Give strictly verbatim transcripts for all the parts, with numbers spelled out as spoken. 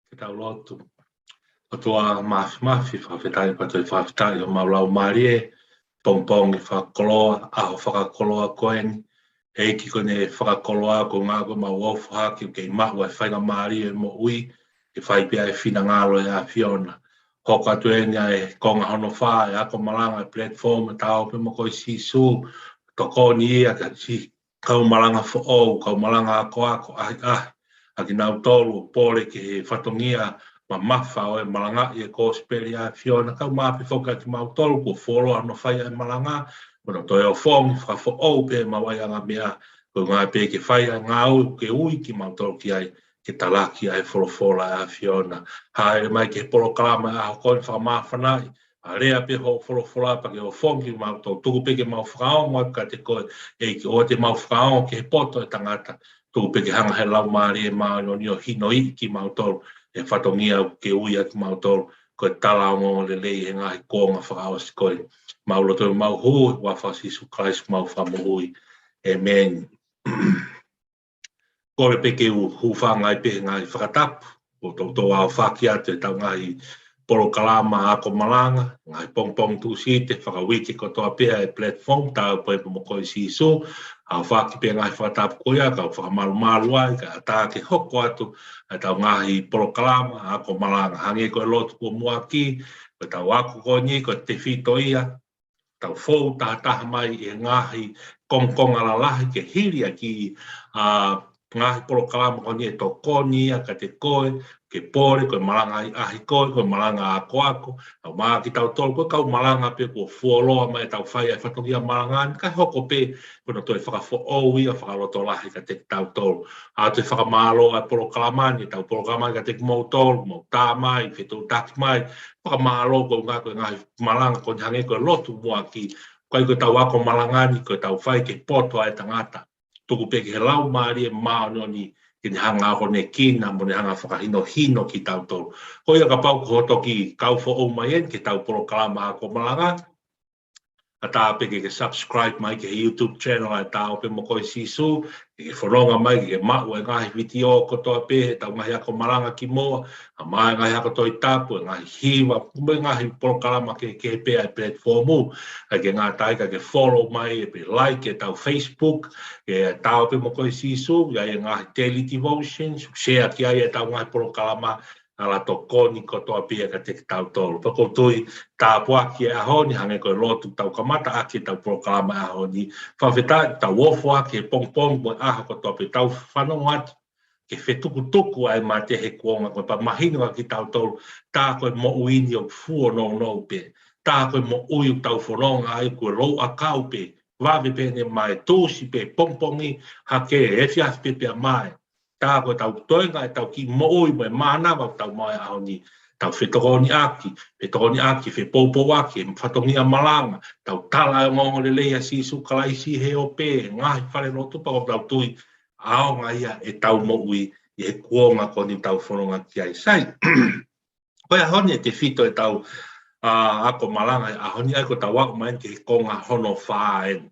Ke tau lotu. ʻOtua Māfimafi, fakafetaʻi, pea toe fakafetaʻi ʻi homau laumālie, pongipongi fakakoloa, ʻaho fakakoloa ko eni. ʻEiki, ko ʻene fakakoloa, ko e ʻuhinga ko ʻemau ʻofa hake, ke maʻu ʻa e faingamālie ʻo e moʻui, ke fai pē ʻa e finangalo ʻo e ʻAfiona. Hoko atu eni ʻa e konga hono fā ʻo e ako malanga ʻa e platform ʻa e Ta ō pē mo koe Sīsū, tokoni ia kia Sī-, kau malanga foʻou, kau malanga akoako, ʻahiʻahi ʻa kinautolu ʻoku pole ki he fatongia mamafa ʻo e malangaʻi ʻa e kosipeli ʻa e ʻAfiona, kae ʻumaʻā pē foki ʻa kimautolu kuo fuoloa hono fai ʻa e malanga, mo hono toe ofongi fakafoʻou pē ʻemau ʻaiʻanga meʻa, ko e ʻuhinga pē ke fai ʻa e ngāue ʻoku ke ui kimautolu ki ai, ke talaki ʻa e folofola ʻa e ʻAfiona. Hāʻele mai ki he polokalama ʻo e ʻaho ko eni, fakamāfanaʻi, ʻa e lea pē hoʻo folofola pea ke ofongi kimautolu, tuku pē ke mau fakaongo atu kiate koe, ʻEiki, ʻoua te mau fakaongo ki he poto ʻo e tangata, tuku pē ke hanga ʻe he Laumālie Māʻoniʻoni ʻo hinoiʻi kimautolu, ʻi he fatongia ʻoku ke ui ʻa kimautolu, ko e tala ongoongolelei ʻi he ngaahi kuonga fakaʻosi ko eni. Mau lotu ʻo mau hū, ʻi he huafa ʻo Sīsū Kalaisi homau Fakamoʻui. ʻĒmeni. Kole pē ke u hūfanga ai pē he ngaahi fakatapu, ʻo toutou aofaki atu ʻetau ngaahi polokalama ako malanga, ngaahi pongipongi Tūsite, fakauike kotoa pē ʻa e platform, Ta ō pē mo koe Sīsū, aofaki pē ngaahi fakatapu ko ia, kau fakamalumalu ai, kae ʻatā ke hoko atu ʻetau ngaahi polokalama ako malanga. Hangē ko e lotu kuo muʻaki, ko ʻetau ako ko eni, ko e tefito ia, tau fou tahataha mai ʻi he ngaahi kongokonga lalahi ke hili ʻa e kiʻi, ā, ngaahi polokalama ko eni ʻe tokoni ia kiate koe, ke pole, ko e malanga ʻahiʻahi ko ē, ko e malanga akoako, ʻa ia ʻoku maʻa kitautolu, ko e kau malanga pē kuo fuoloa mai ʻetau fai ʻa e fatongia malanga ni, kae hoko pē ko hono toe fakafoʻou ia fakalotolahi kiate kitautolu. ʻOatu e fakamālō ʻa e polokalama ni, ʻetau polokalama ni kiate kimoutolu, mou tā mai, fetuʻutaki mai, fakamālō ko e ʻuhinga ko e ngaahi malanga ko eni hangē ko e lotu muʻaki, ʻikai ko ʻetau ako malanga ni ko ʻetau fai ki he poto ʻa e tangata. Tuku pē ki he Laumālie Māʻoniʻoni ke ne hanga ʻo konekina mo ne hanga ʻo fakahinohino kitautolu. Ko ia kapau ko hoʻo toki kau foʻou mai eni ki heʻetau polokalama ako malanga, ʻatā pē ke ke subscribe mai ki he YouTube channel ʻa e Ta ō pē mo koe Sīsū, ke ke fononga mai, ke ke maʻu e ngaahi vitiō kotoa pē ʻetau ngaahi ako malanga kimuʻa, ʻa ia mo e ngaahi ako Tohi Tapu, e ngaahi hiva, mo e ngaahi polokalama kehekehe pē ʻa e platform. ʻIkai ke ngata ai, ka ke follow mai ē, pea like ʻetau Facebook, ʻa e Ta ō pē mo koe Sīsū, ʻa ia e ngaahi daily devotions, share ki ai ʻetau ngaahi polokalama, ʻa ia ʻoku tokoni kotoa pē ia kiate kitautolu. Pea ʻoku ou tui, tāpuaki e ʻaho ni, hangē ko e lotu tau kamata ʻaki ʻetau polokalama ʻaho ni, fakafetaʻi, tau ofoaki e pongipongi mo e ʻaho kotoa pē, tau fanongo atu ki he fetukutuku ʻa e mate he kuonga ko eni pea mahino kiate kitautolu, tā ko e moʻui ni ʻoku fuonounou pē, tā ko e moʻui ʻoku tau fononga ai ko e louʻakau pē, vave pē ʻene mae, tuʻusi pē pongipongi hake, efiafi pē pea mae, tā ko ʻetau toenga ʻetau kiʻi moʻui mo e mānava ʻoku tau maʻu he ʻaho ni, tau fetokoniʻaki, fetokoniʻaki, fepoupouaki e fatongia malanga, tau tala e ongoongolelei ʻa Sīsū Kalaisi he ope, ngaahi falelotu pea ʻoku tau tui, ʻaonga ia ʻetau moʻui ʻi he kuonga ko eni ʻoku tau fononga ki ai. Sai, ko e ʻaho ni e tefito ʻetau, ā, ako malanga he ʻaho ni, ʻa ia ko ʻetau aʻu mai ki he konga hono fā eni.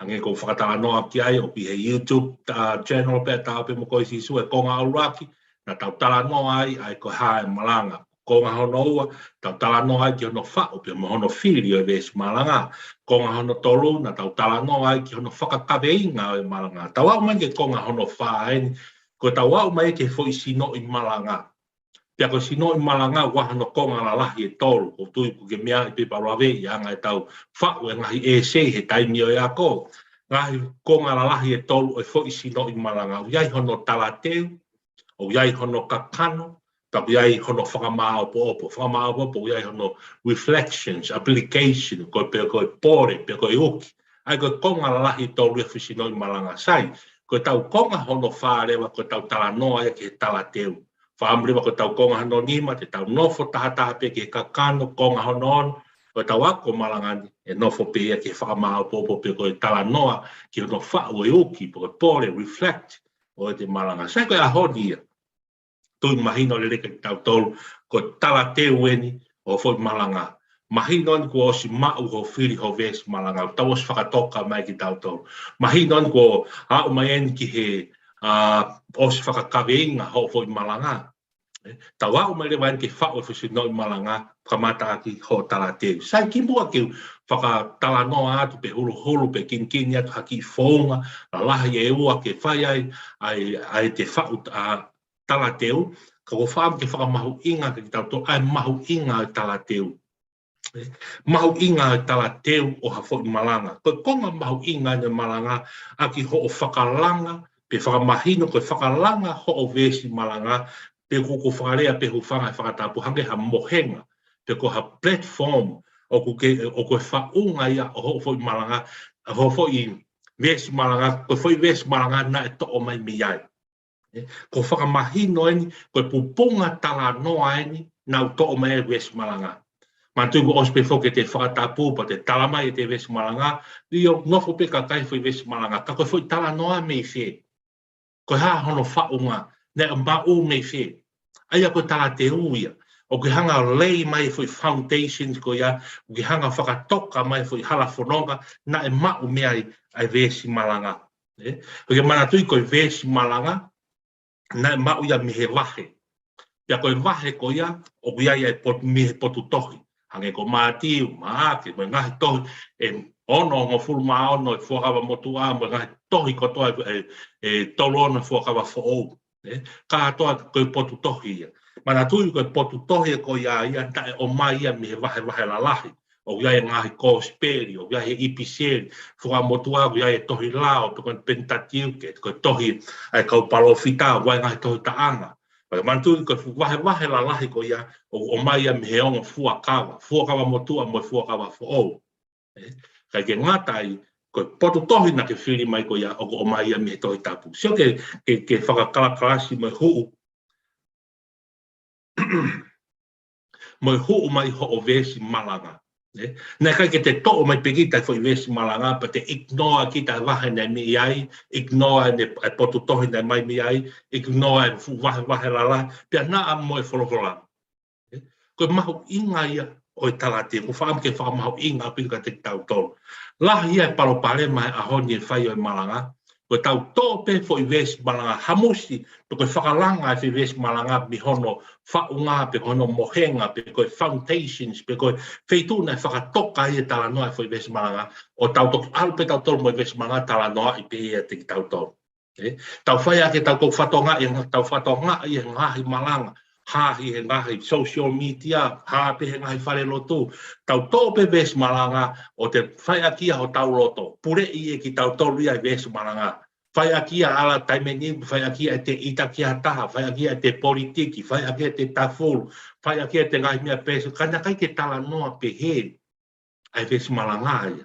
Hangē ko e fakatalanoa ki ai, ʻoku ʻi he YouTube, ā, channel pē ʻa e Ta ō pē mo koe Sīsū, e konga ʻuluaki, naʻa tau talanoa ai, ʻa ia ko e hā e malanga. Konga hono ua, tau talanoa ai ki hono faʻu pea mo hono fili ʻo e veesi malanga. Konga hono tolu, naʻa tau talanoa ai ki hono fakakaveinga ʻo e malanga. Tau aʻu mai ki he konga hono fā eni, ko ʻetau aʻu mai ki he foʻi sinoʻi malanga. Pea ko e sinoʻi malanga ʻoku ʻi ai hono konga lalahi ʻe tolu, ʻoku ou tui ʻoku ke meaʻi pē Palōveepi ʻa e anga ʻetau faʻu e ngaahi ʻēsei he taimi ʻo e ako. Ngaahi konga lalahi ʻe tolu ʻo e foʻi sinoʻi malanga. ʻOku ʻi ai hono talateu, ʻoku ʻi ai hono kakano, pea ʻoku ʻi ai hono fakamāopoopo. Fakamāopoopo ʻoku ʻi ai hono reflections, application, ko e pē ko e pole, pe ko e uki. ʻA ia ko e konga lalahi ʻe tolu ʻo e foʻi sinoʻi malanga. Sai, ko ʻetau konga hono fā leva, ko ʻetau talanoa ia ki he talateu. Fakaʻamu leva ko ʻetau konga hono nima, te tau nofo tahataha pē ki he kakano, konga hono ono, ko ʻetau ako malanga ni, ʻe nofo pē ia ki he fakamāopoopo pe ko e talanoa, ki hono faʻu e uki, pe ko e pole, reflect, ʻo ʻete malanga. Sai ko e ʻaho ni ia. Tui mahino lelei kiate kitautolu, ko e talateu eni ʻo e foʻi malanga. Mahino eni kuo ʻosi maʻu hoʻo fili hoʻo veesi malanga, tau ʻosi fakatoka mai kitautolu. Mahino eni kuo aʻu mai eni ki he, ʻa, ʻosi fakakaveinga hoʻo foʻi malanga. ʻE, tau aʻu mai leva eni ke faʻu e foʻi sinoʻi malanga, kamata ʻaki hoʻo talateu. Sai kimuʻa ke u fakatalanoa atu pe huloholo pe kinikini atu ha kiʻi founga, lalahi ʻe ua ke fai ai, ʻa e, ʻa ʻete faʻu, ʻa, talateu, ka ʻoku ou fakaʻamu ke fakamahuʻinga kiate kitautolu, ʻa e mahuʻinga ʻo e talateu. ʻE, mahuʻinga ʻo e talateu ʻo ha foʻi malanga. Ko e konga mahuʻinga ʻo e malanga, ʻaki hoʻo fakalanga, pe fakamahino, ko e fakalanga hoʻo veesi malanga, pe ko ʻeku fakalea pe hūfanga he fakatapu hangē ha mohenga, pe ko ha platform, ʻoku ke, ʻoku ke faʻunga ia ʻo hoʻo foʻi malanga, hoʻo foʻi veesi malanga, ko e foʻi veesi malanga naʻe toʻo mai mei ai. ʻE, ko e fakamahino eni, ko e pupunga talanoa eni, naʻe toʻo mai e veesi malanga. Manatuʻi kuo ʻosi pē foki ʻete fakatapu, pea te tala mai ʻete veesi malanga, ʻio nofo pē kakai foʻi veesi malanga, ka ko e foʻi talanoa mei fē. Ko e hā hono faʻunga, naʻe maʻu mei fē. ʻA ia ko e talateu ia. ʻOku ke hanga lei mai foʻi foundations ko ia, ʻoku ke hanga fakatoka mai foʻi hala fononga, naʻe maʻu mei ai, ʻa e veesi malanga. ʻE, ʻoku ke manatuʻi ko e veesi malanga, naʻe maʻu ia mei he vahe. Pea ko e vahe ko ia, ʻoku ʻi ai ʻa e pot-, mei he potu tohi. Hangē ko Mātiu, Maʻake, mo e ngaahi tohi, ʻe ono, hongofulu mā ono, ʻe Fuakava Motuʻa, mo e ngaahi tohi kotoa, ʻe, ʻe tolu ono Fuakava Foʻou. ʻE, kātoa ko e potu tohi ia. Manatuʻi ko e potu tohi ʻe ko ia ia, naʻe ʻomai ia mei he vahevahe lalahi. ʻOku ʻi ai e ngaahi kosipeli, ʻoku ʻi ai e ʻipiseli, Fuakava Motuʻa, ʻoku ʻi ai e tohi lao, pe ko e Penitatiuke, ko e tohi ʻa e kau palōfita, ʻoku ʻi ai e ngaahi tohi taʻanga. Pea manatuʻi ko e fu-, vahevahe lalahi ko ia, ʻoku ʻomai ia mei he ongo fuakava, Fuakava Motuʻa mo e Fuakava Foʻou. ʻE, ʻikai ke ngata ai, ko e potu tohi naʻa ke fili mai ko ia, ʻoku ʻomai ia mei he Tohi Tapu. Sio ke, ke, ke fakakalakalasi mo e huʻu, mo e huʻu mai hoʻo veesi malanga. ʻE, naʻe ʻikai ke te toʻo mai pē kita foʻi veesi malanga, pea te ignore kita vahe naʻe mei ai, ignore ʻene, ʻa e potu tohi naʻe ʻomai mei ai, ignore e fuʻu vahevahe lalahi, pea naʻa mo e folofola. ʻE, ko e mahuʻinga ia ʻo e talateu, ʻoku ou fakaʻamu ke fakamahuʻinga ʻaupito kiate kitautolu. Lahi ia e palopalema he ʻaho ni ʻi he fai ʻo e malanga, ko ʻetau toʻo pē foʻi veesi malanga hamusi, pe ko e fakalanga e foʻi veesi malanga mei hono faʻunga, pe ko hono mohenga, pe ko e foundations, pe ko e feituʻu naʻe fakatoka ai e talanoa e foʻi veesi malanga, ʻo tau toki ʻalu pē tautolu mo e veesi malanga talanoaʻi pē ia kiate kitautolu. ʻE, tau fai ʻaki ʻetau kau fatongia, ʻe tau fatongia ʻi he ngaahi malanga, hā ʻi he ngaahi social media, hā pē he ngaahi falelotu, tau toʻo pē veesi malanga, ʻo te fai ʻaki ia hotau loto, puleʻi ʻe kitautolu ia e veesi malanga. Fai ʻaki ia ʻa e taimi ni, fai ʻaki ia ʻete ʻita ki ha taha, fai ʻaki ia ʻete politiki, fai ʻaki ia ʻete tafulu, fai ʻaki ia ʻete ngaahi meʻa pē, ka naʻe ʻikai ke talanoa pehē ʻa e veesi malanga ia.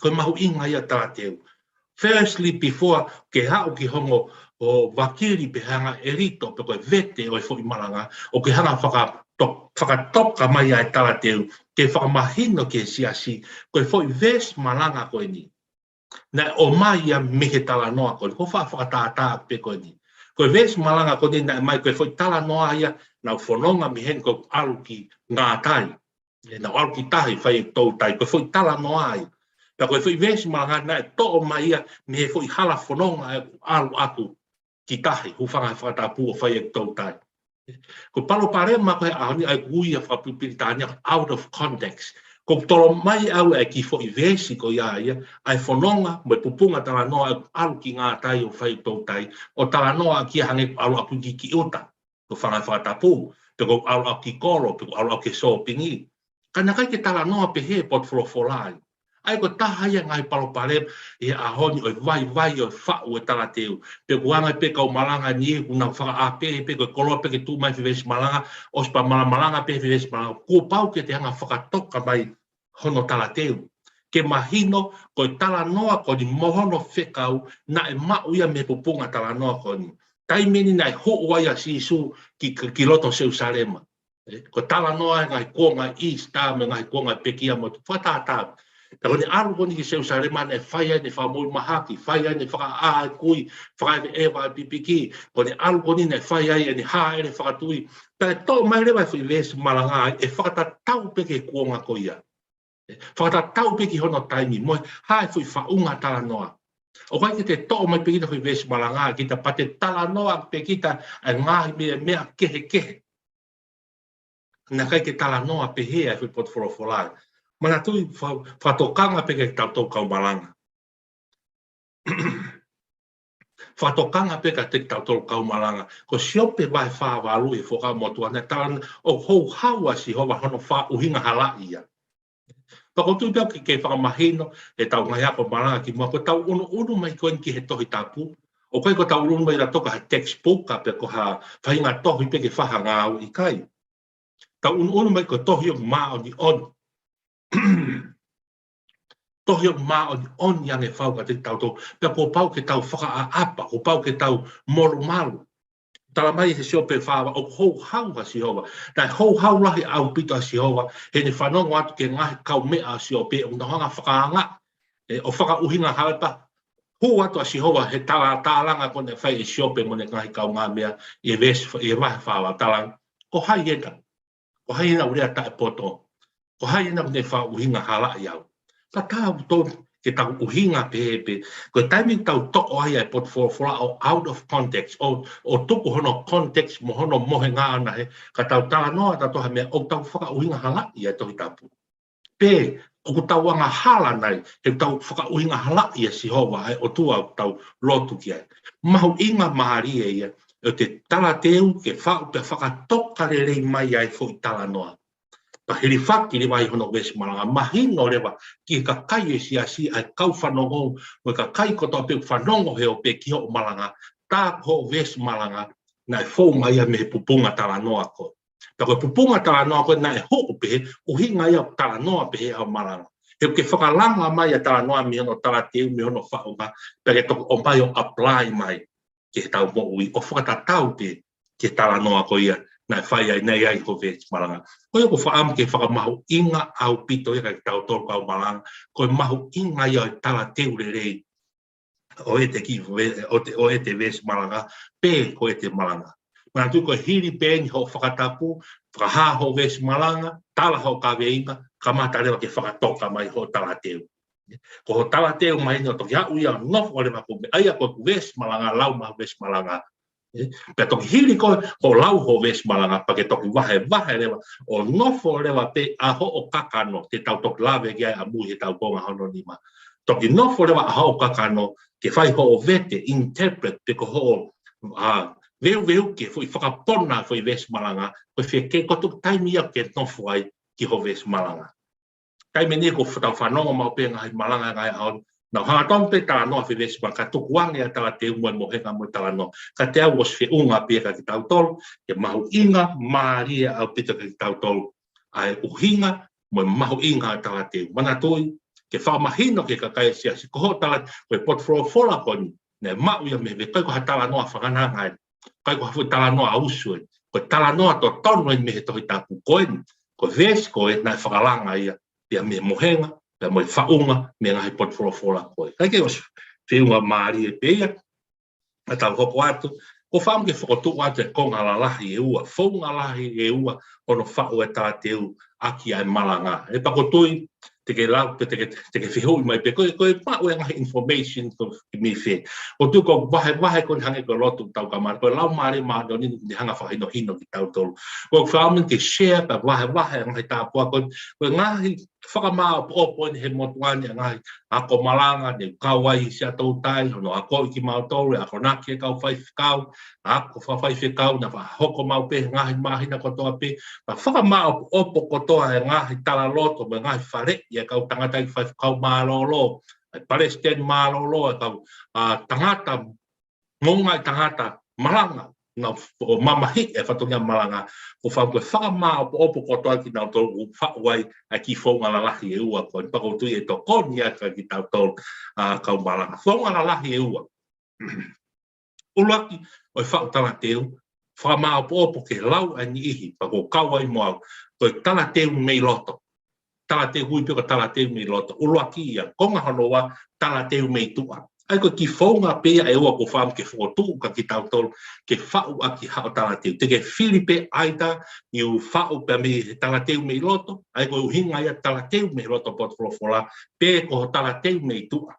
Ko e mahuʻinga ia talateu. Firstly, before ke haʻu ki hoʻo, ʻo vakili pe hanga ʻelito pe ko e vete ʻo e foʻi malanga, ʻoku ke hanga fakato-, fakatoka mai ʻa e talateu, ke fakamahino ki he siasi, ko e foʻi veesi malanga ko eni. Naʻe ʻomai ia mei he talanoa ko eni, ʻoku ou fakatātā pē ko eni. Ko e veesi malanga ko eni naʻe ʻomai ko e foʻi talanoa ia, naʻa ku fononga mei heni kuo u ʻalu ki ngātai. ʻE, naʻa ku ʻalu ki tahi, fai ʻeku toutai, ko e foʻi talanoa ia. Pea ko e foʻi veesi malanga naʻe toʻo mai ia mei he foʻi hala fononga ʻeku ʻalu atu ki tahi, hūfanga he fakatapu ʻo fai ʻeku toutai. Ko e palopalema ko ē he ʻaho ni ʻa ē ʻoku ui ʻa e fakapilitānia out of context. ʻOku tolo mai ʻe au e kiʻi foʻi veesi ko ia ia, ʻa e fononga, mo e pupunga talanoa ʻeku ʻalu ki ngātai ʻo fai ʻeku toutai, ʻo talanoa ʻaki ia hangē ʻeku ʻalu atu ki, ki ʻuta. ko e fanga fakatapu, pe ko e ʻalu ʻo kikolo, pe ko e ʻalu ʻo ke sōpingi. Ka naʻe ʻikai ke talanoa pehē e potu folofola ai. ʻA ia ko e taha ia e ngaahi palopalema ʻi he ʻaho ni, ʻo e vaivai ʻo e faʻu e talateu. Pe ko e anga pē kau malanga ni, ʻoku nau fakaʻā pē, pe ko e koloa pē ke tuʻu mai he veesi malanga, ʻosi pē malamalanga pē he veesi malanga. Kuo pau ke te hanga ʻo fakatoka mai hono talateu. Ke mahino, ko e talanoa ko eni mo hono fekau, naʻe maʻu ia mei he pupunga talanoa ko eni. Taimi eni naʻe huʻu ai ʻa Sīsū ki, ki, ki loto Selusalema. ʻE, ko e talanoa e ngaahi kuonga Easter, mo e ngaahi kuonga pekia mo e fakatātā. Ka ko ʻene ʻalu ko eni ki Selusalema naʻe fai ai ʻene fakamoʻui mahaki, fai ai ʻene fakaʻā e kui, fakaʻeveʻeva e pipiki. Ko ʻene ʻalu ko eni naʻe fai ai ʻene hāʻele fakatui. Pea toʻo mai leva e foʻi veesi malanga ai, ʻe fakatatau pē ki he kuonga ko ia. ʻE fakatatau pē ki hono taimi, mo e hā e foʻi faʻunga talanoa. ʻOku ʻikai ke te toʻo mai pē kita foʻi veesi malanga, kita pea te talanoa pē kita ʻa e ngaahi meʻa, meʻa kehekehe. Naʻe ʻikai ke talanoa pehē ʻa e foʻi potu folofola. Manatuʻi fa-, fakatokanga pē ke tau tau kau malanga. Fakatokanga pē ka te tau tau kau malanga. Ko Siope vahe fā valu ʻi he Fuakava Motuʻa naʻe talanoa ʻoku houhau ʻa Sihova hono fakaʻuhinga halaʻi ia. Pea ʻoku ou tui pē ke, ke fakamahino, ʻetau ngaahi ako malanga ki muʻa, ko ʻetau ʻunuʻunu mai ko eni ki he Tohi Tapu. ʻOku ʻikai ko ʻetau ʻunuʻunu mai ʻo toka ha textbook, ka pe ko ha faʻahinga tohi pē ke fakangāueʻi, ʻikai. Tau ʻunuʻunu mai ko e tohi ʻoku māʻoniʻoni. Tohi ʻoku māʻoniʻoni ange fau kiate kitautolu. Pea kuo pau ke tau fakaʻaʻapa, kuo pau ke tau molumalu. Tala mai he Siope fā valu ʻoku houhau ʻa Sihova. Naʻe houhau lahi ʻaupito ʻa Sihova, heʻene fanongo atu ki he ngaahi kaumeʻa ʻa Siope, ʻo nau hanga fakaanga, ʻe, ʻo fakaʻuhinga halaʻi pea hū atu ʻa Sihova he tala, tālanga ko ē naʻe fai ʻe Siope mo ʻene ngaahi kaungāmeʻa ʻi he veesi, ʻi he vahe fā valu, tala, ko hai ena? Ko hai ena ʻoku lea taʻepoto? Ko hai ena ʻoku ne fakaʻuhinga halaʻi au? Ka tau tonu ke tau ʻuhinga pehē pē, ko e taimi tau toʻo ai ʻa e potu folofola ʻo out of context, ʻo, ʻo tuku hono context mo hono mohenga ʻana he, ka tau talanoa ʻatautolu ha meʻa ʻoku tau fakaʻuhinga halaʻi ʻa e Tohi Tapu. Pe, ʻoku tau angahala nai, he tau fakaʻuhinga halaʻi ʻa Sihova, ʻa e ʻOtua ʻoku tau lotu ki ai. Mahuʻinga mālie ia, ʻo e talateu ke faʻu pea fakatoka lelei mai ʻa e foʻi talanoa. Pea hilifaki leva ʻi hono veesi malanga, mahino leva ki he kakai ʻo e siasi, ʻa e kau fanongo, mo e kakai kotoa pē ʻoku fanongo he ope ki hoʻo malanga, tā ko hoʻo veesi malanga, naʻe fou mai ia mei he pupunga talanoa ko ē. Pea ko e pupunga talanoa ko ē naʻe huʻu pē he ʻuhinga ia ʻoku talanoa pē he ʻa e malanga. He ʻoku ke fakalanga mai ʻa e talanoa mei hono talateu, mei hono faʻunga, pea ke toki ʻomai ʻo apply mai ki heʻetau moʻui, ʻo fakatatau pē ki he talanoa ko ia naʻe fai ai, naʻe ʻi ai ho veesi malanga. Ko ia ʻoku ou fakaʻamu ke fakamahuʻinga ʻaupito ia kiate kitautolu kau malanga, ko e mahuʻinga ia ʻo e talateu lelei ʻo ʻete kiʻi ve-, ʻo ʻete, ʻo ʻete veesi malanga, pe ko ʻete malanga. Manatuʻi ko e hili pē eni hoʻo fakatapu, fakahā hoʻo veesi malanga, tala hoʻo kaveinga, kamata leva ke fakatoka mai hoʻo talateu. Ko hoʻo talateu mai eni ʻo toki aʻu ia ʻo nofo leva ko e meʻa ia ko ʻeku veesi malanga, lau mai hoku veesi malanga. ʻE, pea toki hili ko ē hoʻo lau hoʻo veesi malanga pea ke toki vahevahe leva ʻo nofo leva pē ʻa hoʻo kakano, te tau toki lave ki ai ʻamui heʻetau konga hono nima. Toki nofo leva ʻa hoʻo kakano ke fai hoʻo vete, interpret, pe ko hoʻo, ʻa, veuveuke, foʻi fakapona, foʻi veesi malanga, ko e fie ke ko e tuku taimi ia ke nofo ai ki hoʻo veesi malanga. Taimi ni ʻoku tau fanongo maʻu pē ngaahi malanga ngaahi ʻaho ni. Nau hanga tonu pē talanoa foʻi veesi malanga ka tukuange ʻa e talateu mo e mohenga mo e talanoa. Ka te u ʻosi feʻunga pē kiate kitautolu, ke mahuʻinga mālie ʻaupito kiate kitautolu ʻa e ʻuhinga mo e mahuʻinga ʻa e talateu. Manatuʻi, ke fakamahino ki he kakai ʻo e siasi, ko hoʻo tala, ko e potu folofola ko eni, naʻe maʻu ia mei he, ʻikai ko ha talanoa fakananga eni, ʻikai ko ha foʻi talanoa usu eni, ko e talanoa totonu eni mei he Tohi Tapu ko eni, ko e veesi ko ē naʻe fakalanga ia, pea mei he mohenga, pea mo e faʻunga, mei he ngaahi potu folofola ko ē. Kae kehe ʻosi feʻunga mālie pē ia, ʻa ʻetau hoko atu, ʻoku ou fakaʻamu ke fokotuʻu atu e konga lalahi ʻe ua, founga lahi ʻe ua, hono faʻu e talateu ʻaki ʻa e malanga. ʻE pea ʻoku ou tui, te ke lau, te, te ke, te ke fehuʻi mai pē, ko e, ko e maʻu e ngaahi information ko e mei fē. ʻOku ou tui ko e vahevahe ko eni hangē ko e lotu ʻoku tau kamata, ko e Laumālie Māʻoniʻoni ʻoku ne hanga ʻo fakahinohino kitautolu. ʻOku ou fakaʻamu ke share, pea vahevahe e ngaahi tāpuaki ko ē, ko e ngaahi Fakamāʻopoʻopo eni he motuʻa ni ʻa e ngaahi ako malanga ne kau ai Siaʻatoutai, hono akoʻi kimautolu, akonaki e kau faifekau, ako fakafaifekau, naʻa fakahoko maʻu pē he ngaahi māhina kotoa pē, pea fakamāʻopoʻopo kotoa e ngaahi talaloto mo e ngaahi faleʻi ʻa e kau tangataʻeiki faifekau mālōlō, ʻa e palesiteni mālōlō, ʻa e kau, ʻa, tangata, moʻunga ʻi tangata malanga, naʻa nau f-, ʻo mamahiʻi e fatongia malanga, ʻo fai ko e fakamāʻopoʻopo kotoa kinautolu ʻo faʻu ai ʻa e kiʻi founga lalahi ʻe ua ko eni, pea ʻoku ou tui ʻe tokoni ia kia kitautolu, ʻa, kau malanga. Founga lalahi ʻe ua. ʻUluaki ʻo e faʻu talateu, fakamāʻopoʻopo ke lau ʻa e niʻihi, pea ʻoku kau ai mo au, ko e talateu mei loto. Talateu hui pē ko e talateu mei loto. ʻUluaki ia, konga hono ua, talateu mei tuʻa. ʻA ia ko e kiʻi founga pē ia ʻe ua ʻoku ou fakaʻamu ke fokotuʻu kia kitautolu, ke faʻu ʻaki haʻo talateu. Te ke fili pē ʻaita, ʻi hoʻo faʻu pē mei he talateu mei loto, ʻa ia ko e ʻuhinga ia talateu mei loto potu folofola, pe ko hoʻo talateu mei tuʻa.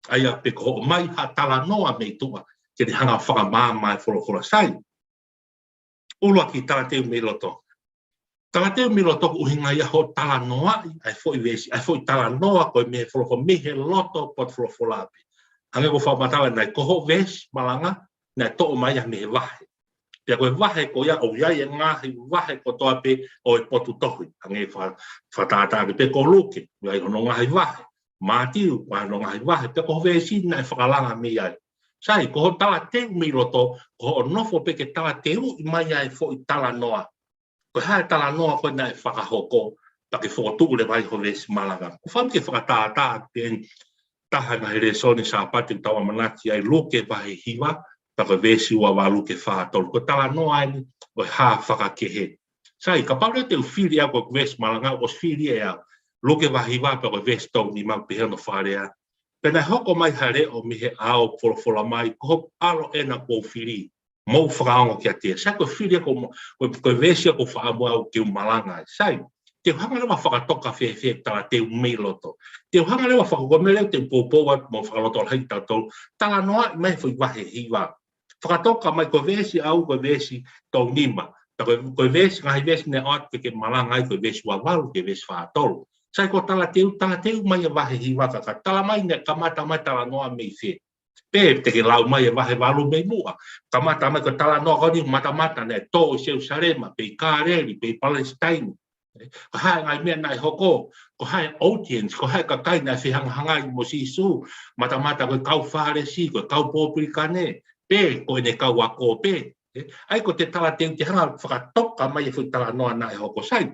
ʻA ia pe ko hoʻo ʻomai ha talanoa mei tuʻa, ke ne hanga fakamaama e folofola, sai. ʻUluaki talateu mei loto. Talateu mei loto ko e ʻuhinga ia hoʻo talanoaʻi ʻa e foʻi veesi, ʻa e foʻi talanoa ko ē mei he folofola, mei he loto potu folofola pē. Hangē ko e fakamatala naʻe ko hoʻo veesi malanga, naʻe toʻo mai ia mei he vahe. Pea ko e vahe ko ia ʻoku ʻi ai e ngaahi vahe kotoa pē ʻo e potu tohi. Hangē fa-, fakatātā pē ko Luke, ʻoku ʻi ai hono ngaahi vahe. Mātiu, ʻoku ʻi ai hono ngaahi vahe. Pea ko hoʻo veesi naʻe fakalanga mei ai. Sai, ko hoʻo talateu mei loto, ko hoʻo nofo pē ke talateuʻi mai ʻa e foʻi talanoa. Ko e hā e talanoa ko ē naʻe fakahoko, pea ke fokotuʻu leva ai hoʻo veesi malanga. ʻOku ou fakaʻamu ke fakatātā pē eni taha e ngaahi lēsoni Sāpate ʻoku tau ʻamanaki ai, Luke vahe hiva, pea ko e veesi ua valu ki he fā tolu. Ko e talanoa eni ʻo e hā fakakehe. Sai, kapau leva te u fili ʻe au ko ʻeku veesi malanga, ʻosi fili ʻe au. Luke vahe hiva pea ko e veesi tolu nima, pehē hono fakalea: Pea naʻe hoko mai ha leʻo mei he ʻao ʻo folofola mai, Ko hoku ʻAlo ena kuo u fili, mou fakaongo kiate ia. Sai, ko e fili ko mo-, ko, ko e veesi ʻoku ou fakaʻamu au ke u malanga ai. Sai, te u hanga leva ʻo fakatoka fēfē e talateu mei loto. Te u hanga leva ʻo fakakomeleu, te u poupou atu mo fakalotolahiʻi kitautolu. Talanoaʻi mai e foʻi vahe hiva. Fakatoka mai ko e veesi ʻaʻau, ko e veesi tolu nima. Pea ko e, ko e veesi, ngaahi veesi naʻe ʻoatu ke ke malanga ai, ko e veesi ua valu ki he veesi fā tolu. Sai, ko e talateu, talateu mai e vahe hiva ka, ka tala mai naʻe kamata mai e talanoa mei fē. Pe te ke lau mai e vahe valu mei muʻa. Kamata mai ko e talanoa ko eni, matamata naʻe tō ʻi Selusalema, pe ʻi Kāleli, pe ʻi Palesitaine. Ko e hā e ngaahi meʻa naʻe hoko, ko e hā e audience, ko e hā e kakai naʻe fehangahangai mo Sīsū, matamata ko e kau Fālesi, ko e kau Pōpilikane, pe ko ʻene kau ako pē. ʻA ia ko e talateu te hanga ʻo fakatoka mai e foʻi talanoa naʻe hoko, sai.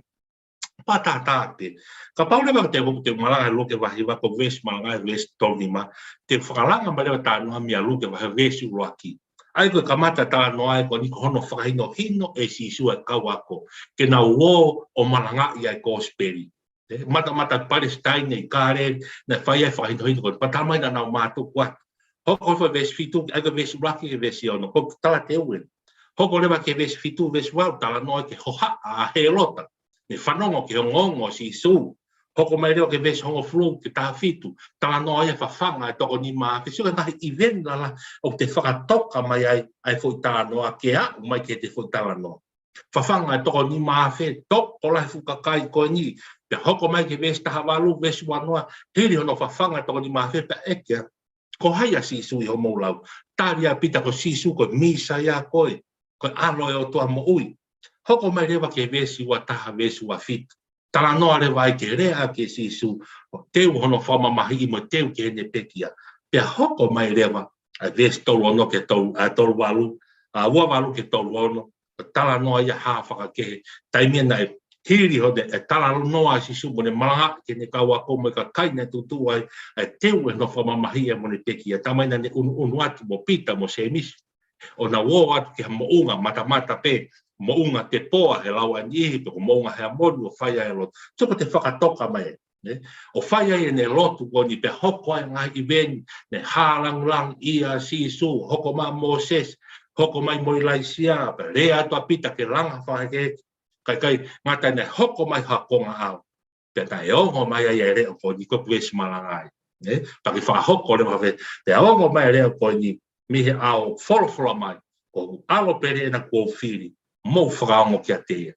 Pea tātā pē. Kapau leva te u, te u malanga Luke vahe hiva, ko e veesi malanga ʻe veesi tolu nima, te u fakalanga mai leva e talanoa mei Luke vahe, veesi ʻuluaki. ʻA ia ko e kamata e talanoa ē ko eni ko hono fakahinohino ʻe Sīsū ʻa e kau ako ke nau ō ʻo malangaʻi ʻa e kosipeli. ʻE, matamata Palesitaine, ʻi Kāleli, naʻe fai ai e fakahinohino ko eni, pea tala mai naʻa nau mātuku atu. Hoko ko e veesi fitu, ʻa ia ko e veesi ʻuluaki ki he veesi ono, ko e talateu ē. Hoko leva ki he veesi fitu, veesi valu, talanoa ki he hohaʻa ʻa Hēlota. Ne fanongo ki he ongoongo ʻo Sīsū. Hoko mai leva ki he veesi hongofulu ki he taha fitu, talanoa ia e fafanga e toko nima afe. Sio ki he ngaahi ʻiveni lalahi ʻoku te fakatoka mai ai ʻa e foʻi talanoa ke aʻu mai ki heʻete foʻi talanoa. Fafanga e toko nima afe, tokolahi e fuʻu kakai ko eni. Pea hoko mai ki he veesi taha valu, veesi ua noa, hili hono fafanga e toko nima afe, pea ʻeke: Ko hai ʻa Sīsū ʻi hoʻomou lau? Tali ʻa Pita: Ko Sīsū ko e Mīsaia ko ē, ko e ʻAlo ʻo e ʻOtua moʻui. Hoko mai leva ki he veesi ua taha, veesi ua fitu, talanoa leva ai ki he lea ʻa Sīsū, ʻo teu hono fakamamahiʻi mo teu ki heʻene pekia. Pea hoko mai leva ʻa e veesi tolu ono ki he tolu, ʻa, tolu valu, ʻa, ua valu ki he tolu ono, ʻo talanoa ia e hā fakakehe. Taimi naʻe hili hono, e talanoa ʻa Sīsū mo ʻene malanga ki heʻene kau ako mo e kakai naʻe tuʻutuʻu ai, ʻa e teu ʻene fakamamahiʻi mo ʻene pekia. Taimi naʻa ne ʻunuʻunu atu mo Pita mo Sēmisi, ʻo nau ō atu ki ha moʻunga matamata pē, moʻunga tepoa he lau ʻa e niʻihi, pe ko e moʻunga Heamoni ʻo fai ai e lotu. Sio ko e fakatoka mai ē, ne? ʻO fai ai ʻene lotu ko eni pea hoko ai e ngaahi ʻiveni, ne hā lāngilangi ʻia Sīsū, hoko mai ʻa Mōsese, hoko mai mo ʻIlaisiā, pea lea atu ʻa Pita ke langa fakahekeheke, kae ʻikai ngata ai naʻe hoko mai ha konga ʻao. Pea naʻe ongo mai ai e leʻo ko eni ko ʻeku veesi malanga ē. Ne? Pea ke fakahoko leva pē, pea ongo mai e leʻo ko eni mei he ʻao ʻo folofola mai, Ko hoku ʻAlo pele ena kuo u fili, mou fakaongo kiate ia.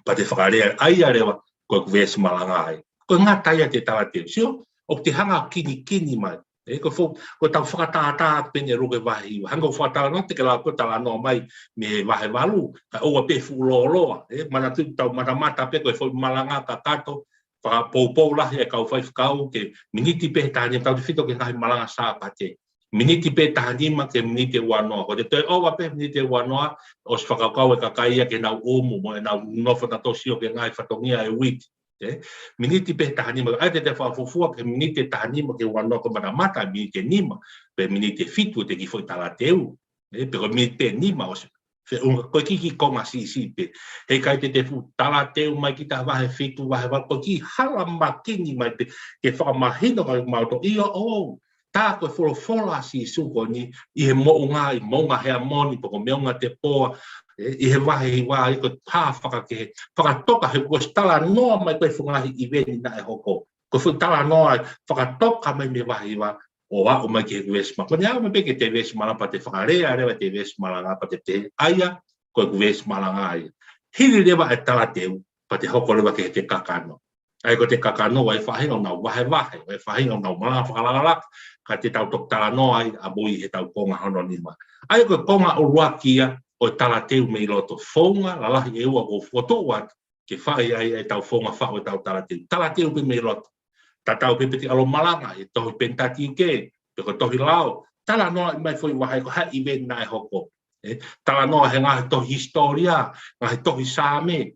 Pea te fakalea ʻa ia leva ko ʻeku veesi malanga ē. Ko e ngata ia ʻete talateu. Sio, ʻoku te hanga ʻo kinikini mai. ʻE, ko e fo-, ko ʻetau fakatātā pē ʻeni ʻa e luke vahe hiva. Hangē ko e fakatātā te ke lau ko e talanoa mai mei he vahe valu, kae ʻoua pē fuʻu lōloa. ʻE, manatuʻi tau matamata pē ko e foʻi malanga kakato, fakapoupou lahi e kau faifekau ke miniti pē taha nima, tautefito ki he ngaahi malanga Sāpate. Miniti pē taha nima ki he miniti ʻe ua noa. Ko ʻete toe ʻova pē miniti ʻe ua noa, ʻosi fakakaukau e kakai ia ke nau ʻumu, mo ʻenau nofo nautolu ʻo sio ki he ngaahi fatongia ʻo e uike. ʻE, miniti pē taha nima, ʻa ia te te fakafuofua ki he miniti ʻe taha nima ki he ua noa, ko e matamata miniti ʻe nima, pe miniti ʻe fitu ʻete kiʻi foʻi talateu. ʻE, pe ko e miniti ʻe nima ʻosi. Feʻunga, ko e kiʻi, kiʻi konga siʻisiʻi pē. Heʻikai te te fuʻu talateu mai ki he vahe fitu, vahe valu, ko e kiʻi hala makini mai pē, ke fakamahino kia kimautolu ia ʻo, tā ko e folofola ʻa Sīsū ko eni, ʻi he moʻunga, ʻi Moʻunga Heamoni, pe ko Moʻunga Tepoa, ʻe, ʻi he vahe hiva, ʻi ko e hā fakakehe, fakatoka he kuo ʻosi talanoa mai ko e fuʻu ngaahi ʻiveni naʻe hoko. Ko e fuʻu talanoa, fakatoka mai mei he vahe hiva, ʻo aʻu mai ki he veesi malanga. Ko ʻene aʻu mai pē ki he veesi malanga pea te fakalea leva ʻete veesi malanga pea te pehē, ʻa ia, ko e veesi malanga ia. Hili leva e talateu, pea te hoko leva ki he kakano. ʻA ia ko ʻete kakano, ʻa e faʻahinga ʻo ʻenau vahevahe, ʻa e faʻahinga ʻo ʻenau malanga fakalakalaka, ka te tau toki talanoa ai ʻamui ʻi heʻetau konga hono nima. ʻA ia ko e konga ʻuluaki ia ʻo e talateu mei loto, founga lalahi ʻe ua ʻoku ou fokotuʻu atu, ke fai ai ʻetau founga faʻu ʻetau talateu. Talateu pē mei loto. Tatau pē pe te ʻalu ʻo malanga he tohi Pentateuch, pe ko e tohi lao. Talanoa mai foʻi vahe ko e hā e ʻiveni naʻe hoko. ʻE, talanoa he ngaahi tohi hisitōlia, ngaahi tohi Saame.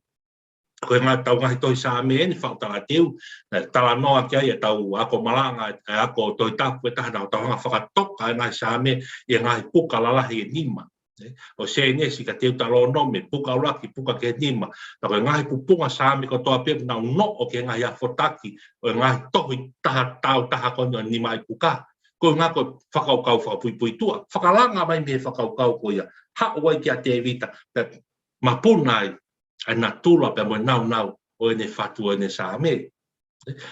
Ko e ngaahi, ʻetau ngaahi tohi Saame ʻeni faʻu talateu, ʻe, talanoa ki ai ʻetau ako malanga, ʻe, ako Tohi Tapu ʻe taha, naʻa tau hanga ʻo fakatoka e ngaahi Saame ʻi he ngaahi puka lalahi ʻe nima. ʻE, ʻo Sēnesi kia Teutalōnome, puka ʻuluaki, puka ki he nima. Pea ko e ngaahi pupunga Saame kotoa pē, nau noʻo ki he ngaahi afo taki ʻo e ngaahi tohi taha, tau taha ko eni ʻo e nima ʻi puka. Ko e ngaahi ko e fakakaukau fakapuipuituʻa, fakalanga mai mei he fakakaukau ko ia. Haʻu ai kia Tēvita, pea mapuna ai ʻa e natula pea mo e nāunau ʻo ʻene fatu ʻo ʻene Saame.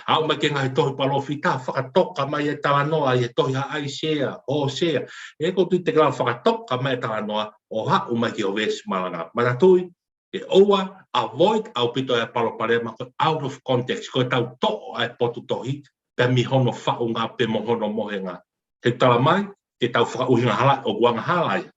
Aʻu mai ki he ngaahi tohi palōfita, fakatoka mai e talanoa ʻi he tohi ʻa ʻAisea, Hōsea. ʻE, ʻoku ou tui te ke lava ʻo fakatoka mai e talanoa ʻo aʻu mai ki hoʻo veesi malanga. Manatuʻi, ʻe ʻoua, avoid ʻaupito e palopalema ko e out of context, ko ʻetau toʻo ʻa e potu tohi, pea mei hono faʻunga pe mo hono mohenga. He tala mai, te tau fakaʻuhinga hala, ʻoku angahala ia.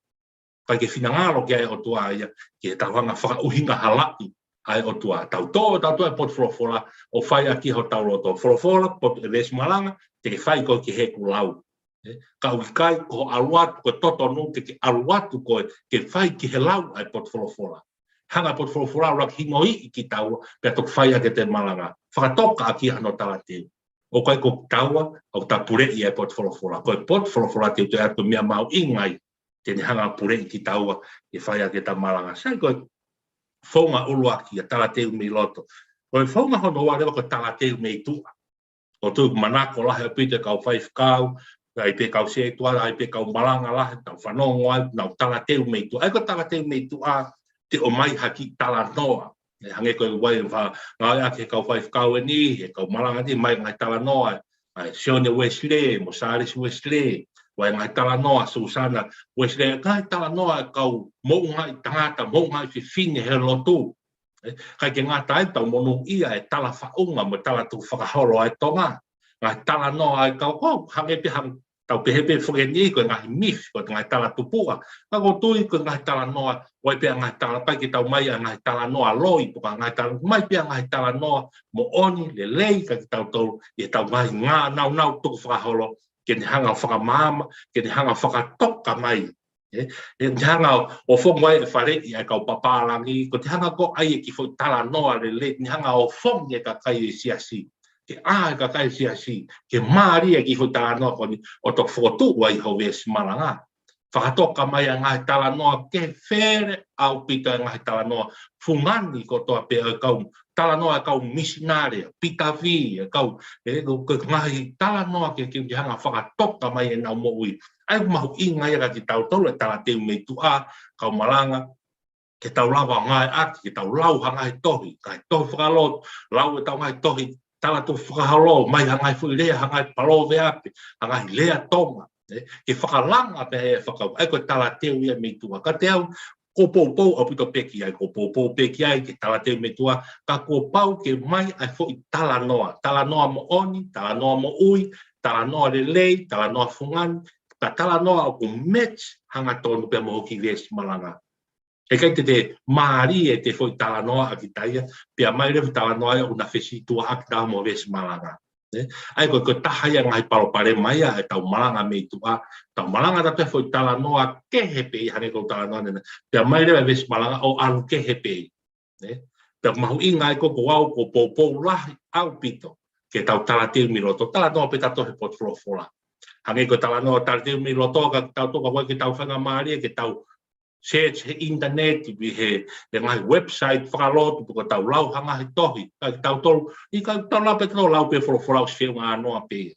ʻIkai ke finangalo ki ai e ʻOtua ia, ke tau hanga ʻo fakaʻuhinga halaʻi ʻa e ʻOtua. Tau toʻo, tau toʻo e potu folofola, ʻo fai ʻaki hotau loto. Folofola, potu ʻe veesi malanga, te ke fai koe ki heʻeku lau. ʻE, ka ʻoku ʻikai, ko e ʻalu atu, ko e totonu, ke, ke ʻalu atu koe, ke fai ki he lau ʻa e potu folofola. Hanga e potu folofola ʻo ʻuluaki hingoʻi kitaua, pea toki fai ʻaki ʻete malanga. Fakatoka ʻaki hano talateu. ʻOku ʻikai ko kitaua, ʻoku tau puleʻi e potu folofola. Ko e potu folofola te u toe ʻai ko e meʻa mahuʻinga ia, te ne hanga ʻo puleʻi kitaua, ke fai ʻaki ʻeta malanga. Sai ko e founga ʻuluaki ʻa e talateu mei loto. Ko e founga hono ua leva ko e talateu mei tuʻa. ʻOku ou tui ʻoku manako lahi ʻaupito e kau faifekau, ʻa ia pē kau sētuata, ʻa ia pē kau malanga lahi, tau fanongo ai, nau talateu mei tuʻa. ʻA ia ko e talateu mei tuʻa, te ʻomai ha kiʻi talanoa. ʻE hangē ko e ʻuhinga ʻoku ngāueʻaki he kau faifekau ʻeni, he kau malanga ʻeni, ʻomai ngaahi talanoa, ʻa Sione Uesilē, mo Sālesi Uesilē, ʻomai ngaahi talanoa, Susana Uesilē, ngaahi talanoa e kau moʻungaʻi tangata, moʻungaʻi fefine he lotu. ʻE, ʻikai ke ngata ai, tau monūʻia e tala faʻunga mo e tala tukufakaholo ʻa e Tonga. Ngaahi talanoa ʻa e kau, ʻo, hangē pē hang-, tau pehē pē foki ʻeni ko e ngaahi myth, ko e ngaahi tala tupuʻa. Ka ʻoku ou tui ko e ngaahi talanoa, ʻoku ʻi ai pē ngaahi tala, ʻikai ke tau ʻomai ʻa e ngaahi talanoa loi, pe ko e ngaahi tala, ʻomai pē ʻa e ngaahi talanoa moʻoni, lelei, kia kitautolu, ʻi heʻetau ngaahi ngā nāunau tukufakaholo, ke ne hanga ʻo fakamaama, ke ne hanga ʻo fakatoka mai. ʻE, ʻe ne hanga ʻo, ʻo fongoa e faleʻi ʻa e kau papālangi, ko ʻete hanga ko ē ʻo ʻai e kiʻi foʻi talanoa lelei, ne hanga ʻo fongi e kakai e siasi. Ke ʻā e kakai e siasi, ke mālie e kiʻi foʻi talanoa ko eni, ʻo toki fokotuʻu ai hoʻo veesi malanga. Fakatoka mai ʻa e ngaahi talanoa kehe fele ʻaupito e ngaahi talanoa fungani kotoa pē ʻa e kau talanoa ʻa e kau misinale, Pita V, ʻa e kau, ʻe, ko e ngaahi talanoa ke, ke, ke hanga ʻo fakatoka mai ʻenau moʻui. ʻA ia ʻoku mahuʻinga ia kia kitautolu e talateu mei tuʻa, kau malanga, ke tau lava ʻo ngāueʻaki, ke tau lau ha ngaahi tohi, ngaahi tohi fakalotu, lau ʻetau ngaahi tohi, tala tukufakaholo, ʻomai ha ngaahi foʻi lea, ha ngaahi palōveape, ha ngaahi lea Tonga, ʻe, ke fakalanga pē he fakau, ʻa ia ko e talateu ia mei tuʻa. Ka te u Kuo poupou ʻaupito pē ki ai, kuo poupou pē ki ai, ke talateu mei tuʻa, ka kuo pau ke ʻomai ʻa e foʻi talanoa, talanoa moʻoni, talanoa moʻui, talanoa lelei, talanoa fungani, ka talanoa ʻoku match hangatonu pē mo e kiʻi veesi malanga. He ʻikai te te mālie ʻete foʻi talanoa ʻa kita ia, pea ʻomai leva e talanoa ia ʻoku na fesītuʻaʻaki taha mo e veesi malanga. Ē? ʻA ia ko e, ko e taha ia e ngaahi palopalema ia ʻetau malanga mei tuʻa, tau malanga tautolu e foʻi talanoa kehe pē ia hangē ko e talanoa ni, pea ʻomai leva e veesi malanga ʻo ʻalu kehe pē. Ē? Pea mahuʻinga ai ko ē ko au kuo poupou lahi ʻaupito ke tau talateu mei loto, talanoa pē tautolu he potu folofola. Hangē ko e talanoa talateu mei loto, ka tau toka wai ke tau faingamālie ke tau search he internet, pe he, he ngaahi website fakalotu, pe ko ʻetau lau ha ngaahi tohi, ka kitautolu, ʻikai ke tau lau pē, tau lau pē folofola ʻosi feʻunga noa pē.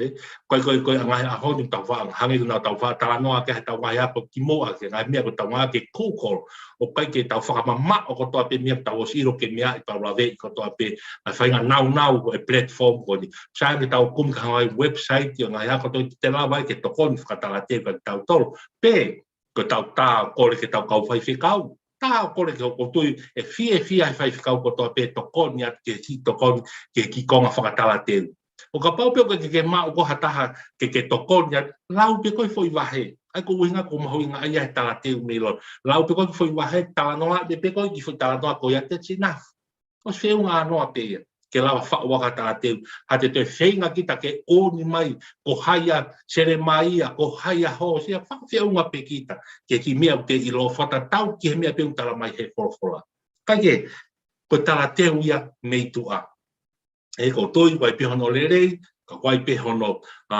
Ē? Ko e, ko e, ko e ngaahi ʻaho ni tau faʻa, hangē ko ʻetau faʻa talanoa ki heʻetau ngaahi ako kimuʻa, ki he ngaahi meʻa ko ʻetau ngāueʻaki e Google, ʻoku ʻikai ke tau fakamamaʻo kotoa pē meʻa ʻoku tau ʻosi ʻilo ki he meʻa ʻi he tau laveʻi kotoa pē, ʻa e faʻahinga naunau ko e platform ko eni. Sai ke tau kumi ki ha ngaahi website, ʻi he ngaahi ako tohi te lava ai ke tokoni fakatalateu kia kitautolu. Pe, ko ʻetau tā ʻo kole ki heʻetau kau faifekau. Tā ʻo kole ki he, ʻoku ou tui ʻe fiefia e faifekau kotoa pē tokoni atu ke siʻi tokoni ki he kiʻi konga fakatalateu. ʻO kapau pē ʻoku ʻikai ke ke maʻu koe ha taha ke ke tokoni atu, lau pē koe e foʻi vahe. ʻA ia ko e ʻuhinga ko e mahuʻinga ia e talateu mei loto. Lau pē koe e foʻi vahe, talanoa pē, pē koe e kiʻi foʻi talanoa ko ia, that's enough. ʻOsi feʻunga noa pē ia ke lava faʻu ʻaki e talateu. Haʻate toe feinga kita ke ʻomi mai ko hai ʻa Selemaia, ko hai ʻa Hōsea, fakafeʻunga pē kita ki he kiʻi meʻa ʻoku te ʻilo fakatatau ki he meʻa pē ʻoku tala mai he folofola. Kae kehe, ko e talateu ia mei tuʻa. Ē, ʻoku ou tui ʻoku ʻi ai pē hono lelei, ka ʻoku ʻi ai pē hono, ā,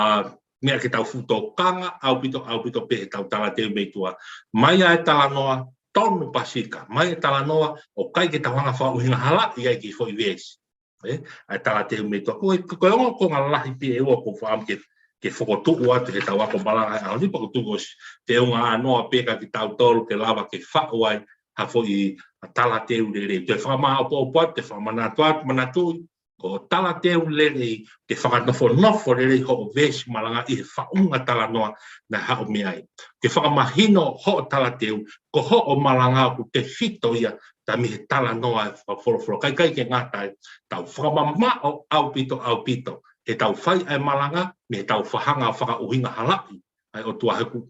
meʻa ke tau fuʻu tokanga ʻaupito, ʻaupito pē heʻetau talateu mei tuʻa. ʻOmai ʻa e talanoa tonu pasika, ʻomai e talanoa ʻoku ʻikai ke tau hanga ʻo fakaʻuhinga halaʻi ai e kiʻi foʻi veesi. Ē, ʻa e talateu mei tuʻa. Ko e, ko e ongo konga lahi pē ʻe ua ʻoku ou fakaʻamu ke, ke fokotuʻu atu heʻetau ako malanga he ʻaho ni, pea ʻoku ou tui kuo ʻosi feʻunga noa pē kia kitautolu ke lava ke faʻu ai ha foʻi talateu lelei. Toe fakamāʻopoʻopo atu, toe fakamanatu atu, manatuʻi, ko e talateu lelei, ke fakanofonofo lelei hoʻo veesi malanga ʻi he faʻunga talanoa naʻe haʻu mei ai. Ke fakamahino hoʻo talateu, ko hoʻo malanga ʻoku tefito ia, tā mei he talanoa e fakafolofola. Kae ʻikai ke ngata ai, tau fakamamaʻo ʻaupito, ʻaupito heʻetau fai ʻa e malanga, mei heʻetau hanga ʻo fakaʻuhinga halaʻi ʻa e ʻOtua. He ʻoku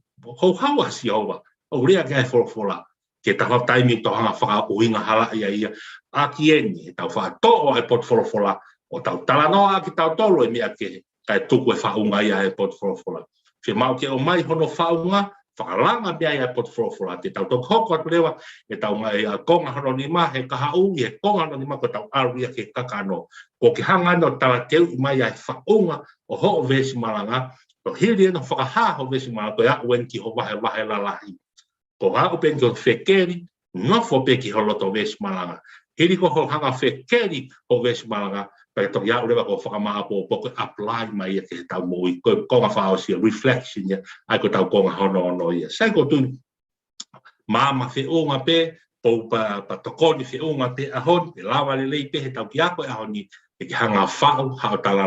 houhau ʻa Sihova, ʻoku lea ki ai e folofola, ke tau hanga taimi ʻo tau hanga ʻo fakaʻuhinga halaʻi ʻa ia. ʻAki eni, heʻetau faʻa toʻo ʻa e potu folofola, ʻo tau talanoa ʻaki kitautolu e meʻa kehe, kae tuku e faʻunga ia ʻa e potu folofola. Fiemaʻu ke ʻomai hono faʻunga, fakalanga mei ai ʻa e potu folofola, te tau toki hoko atu leva, ʻetau ngaahi ʻa e konga hono nima, he kahaʻu, ʻi he konga hono nima ko ʻetau ʻalu ia ki he kakano. Ko e ke hanga eni ʻo talateuʻi mai ʻa e faʻunga ʻo hoʻo veesi malanga, ʻo hili eni ʻo fakahā hoʻo veesi malanga, ko e aʻu eni ki hoʻo vahevahe lalahi. Ko e aʻu pē eni ki hoʻo fekeli, nofo pē ki ho loto veesi malanga. Hili ko hoʻo hanga ʻo fekeli hoʻo veesi malanga, pea toki aʻu leva ko e fakamāʻopoʻopo, ko e apply mai ia ki heʻetau moʻui, ko e konga fakaʻosi ia, reflection ia, ʻa ia ko ʻetau konga hono ono ia. Sai, ʻoku ou tui maama feʻunga pē, pea u pa, pa tokoni feʻunga pē he ʻaho ni, pea lava lelei pē heʻetau kiʻi ako he ʻaho ni, ke ke hanga ʻo faʻu haʻo tala,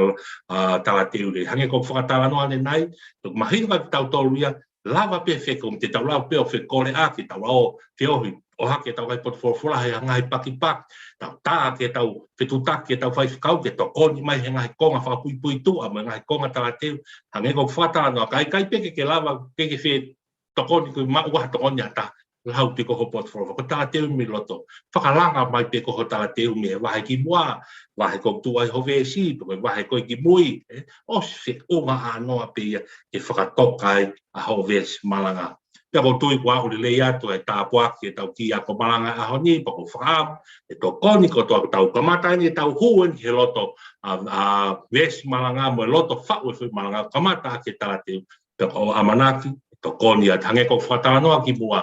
ā, talateu lelei. Hangē ko e fakatalanoa ʻanenai, ʻoku mahino kia kitautolu ia, lava pē fekumi, te tau lava pē ʻo fekole ʻaki, tau lau ʻo feohi, ʻohake ʻetau ngaahi potu folofola he ngaahi pakipaki, tau tā ʻaki ʻetau fetuʻutaki ki heʻetau faifekau, ke tokoni mai he ngaahi konga fakapuipuituʻa, mo e ngaahi konga talateu, hangē ko e fakatalanoa, kae ʻikai pē ke ke lava, ke ke fe tokoni ko e maʻu ha tokoni ʻa ha taha, lau pē ko hoʻo potu folofola, ko e talateu mei loto, fakalanga mai pē ko hoʻo talateu mei he vahe kimuʻa, vahe ko ē ʻoku tuʻu ai hoʻo veesi, pe ko e vahe ko ē kimui, ē, ʻosi feʻunga noa pē ia ke fakatoka ai ʻa hoʻo veesi malanga. Pea ʻoku ou tui kuo aʻu lelei atu e tāpuaki ʻetau kiʻi ako malanga he ʻaho ni, pea ʻoku ou fakaʻamu ʻe tokoni kotoa, ʻoku tau kamata eni ʻetau hū eni he loto ʻa, ʻa e veesi malanga mo e loto faʻu e foʻi malanga, kamata ʻaki e talateu, pea ʻoku ou ʻamanaki ʻe tokoni atu. Hangē ko e fakatalanoa kimuʻa,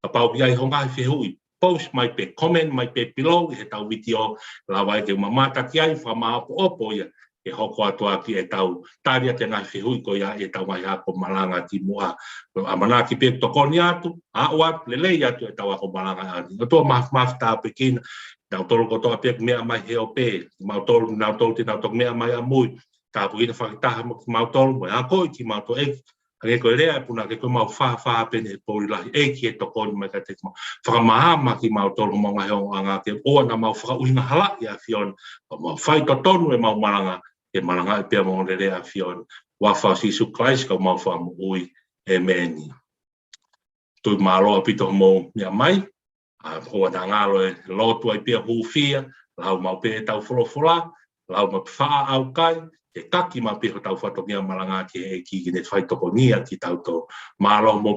kapau ʻoku ʻi ai hoʻo ngaahi fehuʻi, post mai pē, comment mai pē below ʻi heʻetau vitiō, lava ai ke u mamata ki ai, fakamāʻopoʻopo ia, ke hoko atu ʻaki ʻetau tali atu e ngaahi fehuʻi ko ia ʻi heʻetau ngaahi ako malanga kimuʻa. ʻOku ou ʻamanaki pē ʻe tokoni atu, aʻu atu, lelei atu ʻetau ako malanga ʻaho ni. ʻOtua Māfimafi, tāpuekina kinautolu kotoa pē ʻoku meʻa mai he ope, kimautolu, kinautolu te nau toki meʻa mai ʻamui, tāpuekina fakataha mo kimautolu, mo e akoʻi kimautolu, ʻEiki, Hangē ko e lea ʻa e punake, ko ʻemau fafaha pē eni he poʻuli lahi, ʻEiki, ʻe tokoni mai kiate kimautolu. Fakamahama kimautolu homau ngaahi ongoʻanga ke ʻoua naʻa mau fakaʻuhinga halaʻi ʻa e ʻAfiona, ka mau faitotonu ʻemau malanga, ke malangaʻi pea mo e ongoongolelei ʻa e ʻAfiona. Huafa ʻo Sīsū Kalaisi ko homau Fakamoʻui. ʻĒmeni. Tui mālō ʻaupito hoʻomou meʻa mai, ʻa, ʻoua naʻa ngalo e lotu ai pea hūfia, lau maʻu pē ʻetau folofola, lau maʻu pē faʻa ʻaukai, ke taki maʻu pē hotau fatongia malanga ki he ʻEiki ke ne faitokonia kitautolu. Mālō hoʻomou